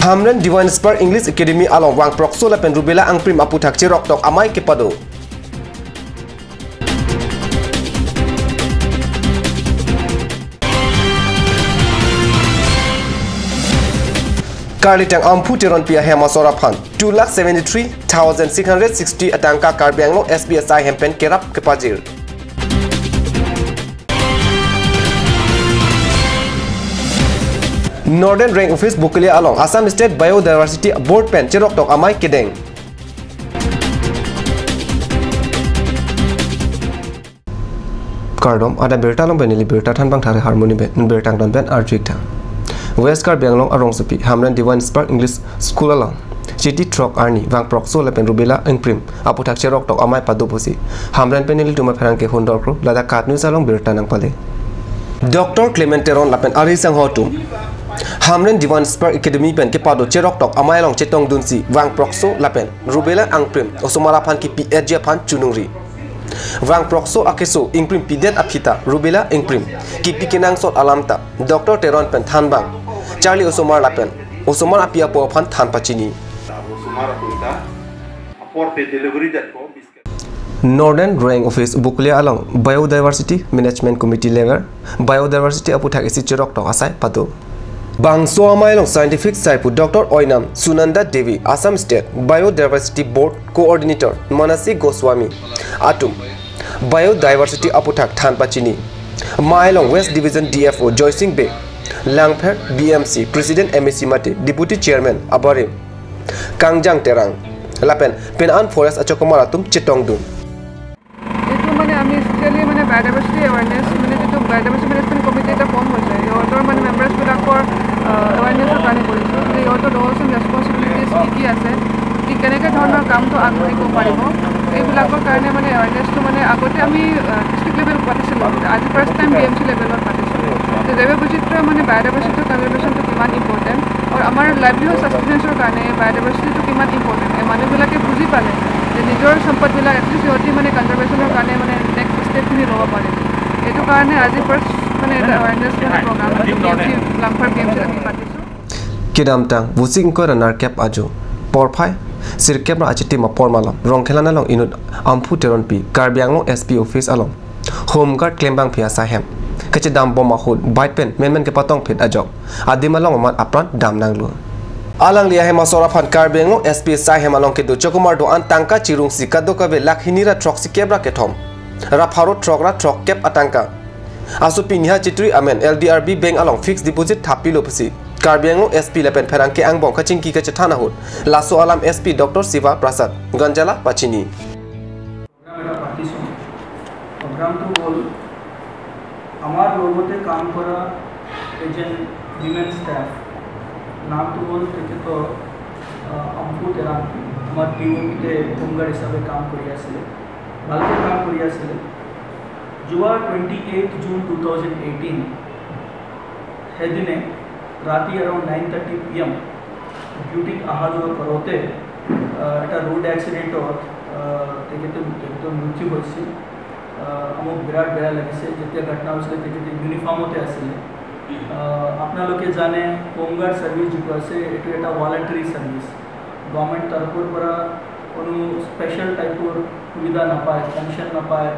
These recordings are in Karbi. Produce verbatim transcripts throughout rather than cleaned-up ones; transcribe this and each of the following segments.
Hamren Divine Spark English Academy along vangprokso lapen rubella angprim aputhak cheroktok amei kepado. Karlitang Amphu Teronpi ahem asor aphan two lakh seventy-three thousand six hundred sixty atangka Karbi Anglong S P asai hem pen kerap kepajir. Northern Range Office Bokolia along Assam State Biodiversity Board pen cheroktok amei kedeng. Kardom, adap birta along pen neli birta thanbang thari harmoni pen, birta angton pen arju-ik tha. West Karbi Anglong arongsopi Hamren Divine Spark English School along Chiti throk arni vangprokso lapen rubella angprim aputhak cheroktok amei pado pusi Hamren pen nelitum apherangke hundor kro ladak KAT News along birta nangpale. Doctor Clement Teron lapen ari sangho atum Hamren Divine Spark Academy pen kepado cheroktok amei along chetongdunsi vangprokso lapen rubella angprim osomar aphan kipi-etji aphan choningri. Vangprokso akeso ingprim pidet aphi ta rubella ingprim kipi kenangsot alam ta Doctor Teron pen thanbang charli osomar lapen osomar api apo aphan than pachini. Osomar atum ta apor pe delivery det-po. Northern Range Office Bokolia along Biodiversity Management Committee level Biodiversity aputhak isi cheroktok asai pado. Bangso amei along scientific saipu Doctor Oinam Sunanda Devi, Assam State Biodiversity Board Coordinator Manasi Goswami atum Biodiversity aputhak than pachini. Amei along West Division D F O Joysing Bey, Langpher B M C President M A C mate Deputy Chairman abarim Kangjang Terang lapen pen-an forest achokomar atum chetongdun. এইটো মানে আমি স্পেচিয়েলি মানে biodiversity awareness, মানে যিটো biodiversity management committee এটা ফৰ্ম হৈছে, সিহঁতৰ মানে মেম্বাৰ্ছবিলাকৰ এৱেৰনেছৰ কাৰণে কৰিছোঁ। যে সিহঁতৰ ৰ'লছ এণ্ড ৰেছপনচিবিলিটিছ কি কি আছে, কি কেনেকৈ ধৰণৰ কামটো আগবাঢ়িব পাৰিব, এইবিলাকৰ কাৰণে মানে এৱেৰনেছটো মানে আগতে আমি ডিষ্ট্ৰিক্ট লেভেল পাতিছিলোঁ, আজি first time B M C লেভেলত পাতিছোঁ। যে জৈৱ বৈচিত্ৰ্য মানে বায়'ডাইভাৰ্চিটি কনজাৰ্ভেশ্যনটো কিমান ইম্পৰ্টেণ্ট আৰু আমাৰ লাইভলিহুড ছাষ্টেইনেন্সৰ কাৰণে বায়'ডাইভাৰ্চিটিটো কিমান ইম্পৰ্টেণ্ট, এই মানুহবিলাকে বুজি পালে যে নিজৰ সম্পদবিলাক এটলিষ্ট সিহঁতি মানে কনজাৰ্ভেশ্যনৰ কাৰণে মানে নেক্সট ষ্টেপখিনি ল'ব পাৰে। এইটো কাৰণে আজি ফাৰ্ষ্ট মানে এটা এৱেৰনেছ মানে প্ৰগ্ৰাম আমি বি এম চি, লাংফাৰ বি এম চিত আমি পাতিছোঁ। Kedamtang Vosik ingkoi ra nerkep ajo porphai sirkep ra achitim apor malom Rongkhelan along inut Amphu Teronpi Karbi Anglong S P office along Home Guard klembangpi asai hem kachedambom ahut bike pen menmen kepatongphit ajok adim along amat apran damnanglo. Alangli ahem asor aphan Karbi Anglong S P asai hem along kedo chokomar do-an tangka chirungsi kadokave lakh hini ra throksi kep ra kethom ra pharo throk ra throkkep atangka asopi Neha Chetri amen L D R B Bank along fixed deposit thapilo pusi Karbi Anglong S P lapen pherangke angbong kachingki kachethan ahut laso alam S P Doctor Shiva Prasad Ganjala pachini. Programme এটা পাতিছোঁ। প্ৰগ্ৰামটো হ'ল আমাৰ লগতে কাম কৰা এজন women staff, নামটো হ'ল তেখেতৰ, আহ, আম্পু তেৰাংপি, আমাৰ পি অ' পিতে হোমগাৰ্ড হিচাপে কাম কৰি আছিলে, ভালকৈ কাম কৰি আছিলে। যোৱা twenty eight June two thousand eighteen সেইদিনে ৰাতি around nine thirty P M ডিউটিত অহা যোৱা কৰোঁতে, আহ, এটা ৰোড এক্সিডেণ্টত, আহ, তেখেতে, তেখেতৰ মৃত্যু হৈছিল। আহ, আমাক বিৰাট বেয়া লাগিছে। যেতিয়া ঘটনা হৈছিলে, তেখেতে ইউনিফৰ্মতে আছিলে। আহ, আপোনালোকে জানে, হোমগাৰ্ড ছাৰ্ভিচ যিটো আছে, এইটো এটা ভলাণ্টাৰী ছাৰ্ভিচ। গভৰ্ণমেণ্ট তৰফৰ পৰা কোনো স্পেচিয়েল টাইপৰ সুবিধা নাপায়, পেঞ্চন নাপায়,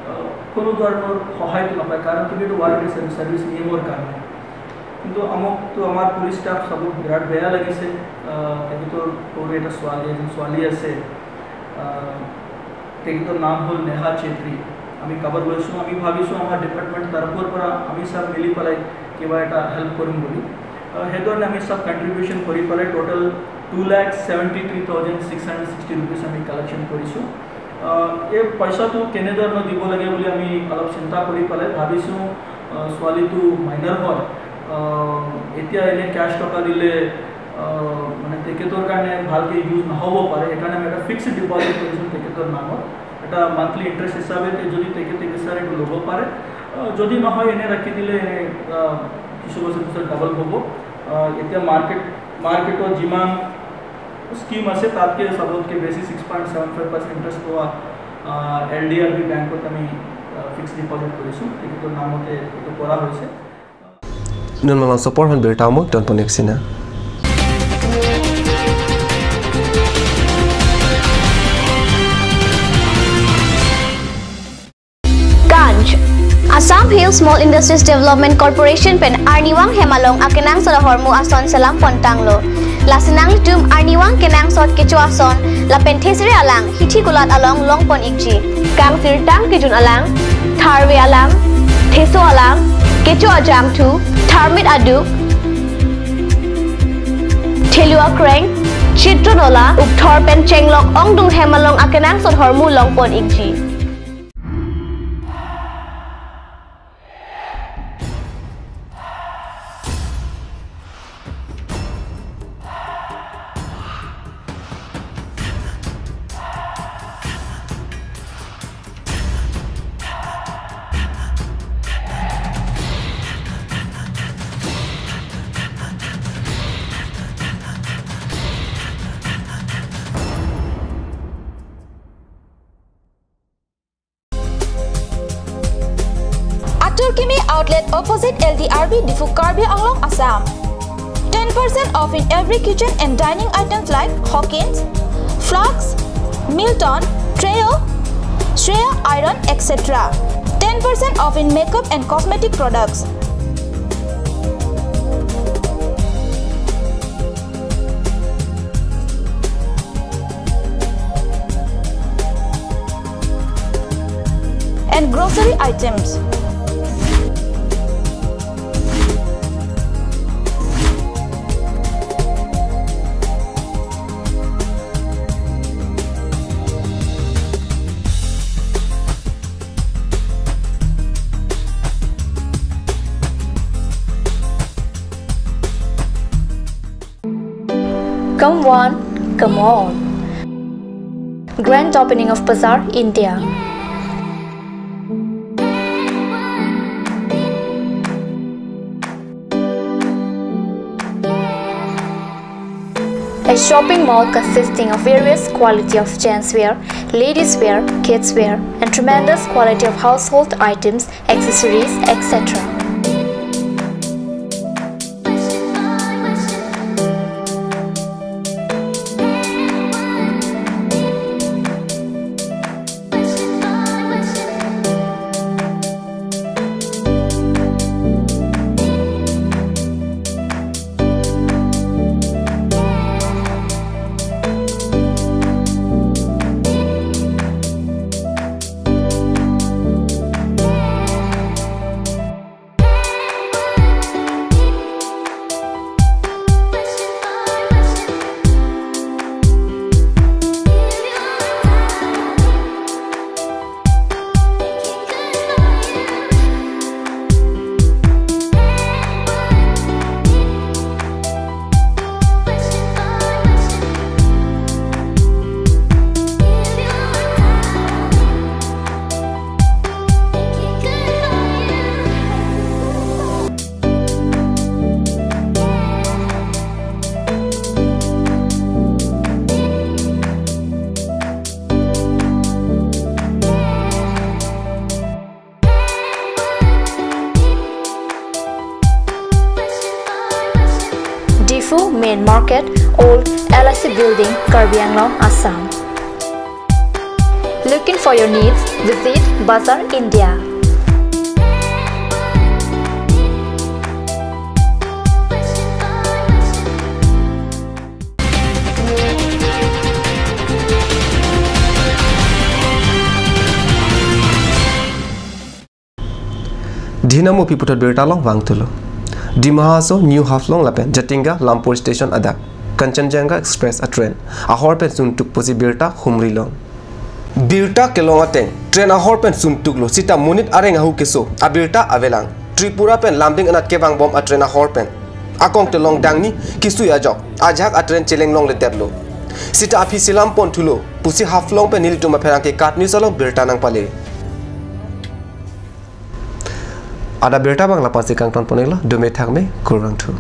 আহ, কোনো ধৰণৰ সহায়টো নাপায়, কাৰণ কি এইটো ভলাণ্টাৰী ছাৰ্ভিচ, ছাৰ্ভিচ নিয়মৰ কাৰণে। কিন্তু আমাকতো আমাৰ পুলিচ ষ্টাফ চবক বিৰাট বেয়া লাগিছে। আহ, তেখেতৰ সৰু এটা ছোৱালী, এজনী ছোৱালী আছে। আহ, তেখেতৰ নাম হ'ল নেহা চেত্ৰী। আমি খবৰ লৈছোঁ, আমি ভাবিছোঁ আমাৰ ডিপাৰ্টমেণ্ট তৰফৰ পৰা আমি চব মিলি পেলাই কিবা এটা হেল্প কৰিম বুলি। আহ, সেইধৰণে আমি চব কণ্ট্ৰিবিউশ্যন কৰি পেলাই total two lakh seventy three thousand six hundred sixty rupees আমি কালেকশ্যন কৰিছোঁ। আহ, এই পইচাটো কেনেধৰণে দিব লাগে বুলি আমি অলপ চিন্তা কৰি পেলাই ভাবিছোঁ, আহ, ছোৱালীটো মাইনাৰ হয়, আহ, এতিয়া এনে কেছ টকা দিলে, আহ, মানে তেখেতৰ কাৰণে ভালকৈ ইউজ নহ'ব পাৰে, সেইকাৰণে আমি এটা ফিক্সড ডিপজিট কৰিছোঁ তেখেতৰ নামত। এটা মান্থলি ইণ্টাৰেষ্ট হিচাপে তে-, যদি তেখেতে বিচাৰে এইটো ল'ব পাৰে। আহ, যদি নহয় এনে ৰাখি দিলে এনে, আহ, কিছু বছৰ পিছত ডাবল হ'ব। আহ, এতিয়া মাৰ্কেট, মাৰ্কেটত যিমান স্কিম আছে তাতকৈ চবতকৈ বেছি six point seven five percent interest পোৱা, আহ, এল ডি আৰ বি বেংকত আমি, আহ, ফিক্সড ডিপজিট কৰিছোঁ, তেখেতৰ নামতে এইটো কৰা হৈছে। Nun malom sopor han birta mo ton ponek sina. Small Industries Development Corporation pen arnivang hem along akenangsot ahormu ason selam pon tanglo. Lasi nanglitum arnivang kenangsot kecho ason lapen thesere alang hithi kulat along long pon ikji. Kangsirtang kejun alang, tharve alang, theso alang, kecho ajangthu, tharmit aduk, thelu akreng, chitro nola, ukthor pen chenglok ongdung hem along akenangsot ahormu long pon ikji. Atur Kimi Outlet, opposite L D R B, Diphu, Karbi Anglong, Assam. Ten percent off in every kitchen and dining items like Hawkins, Flask, Milton, Trio, Shreya Iron, et cetera. Ten percent off in makeup and cosmetic products. And grocery items. Come one, come all. Grand opening of Bazaar, India. A shopping mall consisting of various quality of gents wear, ladies wear, kids wear, and tremendous quality of household items, accessories, et cetera. Diphu Main Market, Old L I C Building, Karbi Anglong, Assam. Looking for your needs? Visit Bazaar India. Dhinam api puthot birta along vangthulo. Dima Hasao New Haflong lapen Jatinga Lampur Station adak Kanchanjunga Express a train ahor pen suntuk pusi birta humri long. Birta kelong ateng train ahor pen suntuklo, sita monit areng ahu keso abirta avelang. Tripura pen Lumding anat kevangbom a train ahor pen akong telong dangni kisui ajok ajahak a train cheleng longledetlo. Sita aphi selam ponthulo pusi Haflong pen nelitum apherangke KAT News along birta nangpale. Adap birta abang la-ansi kangton pon-iklo, dome thakme, kurvangthu.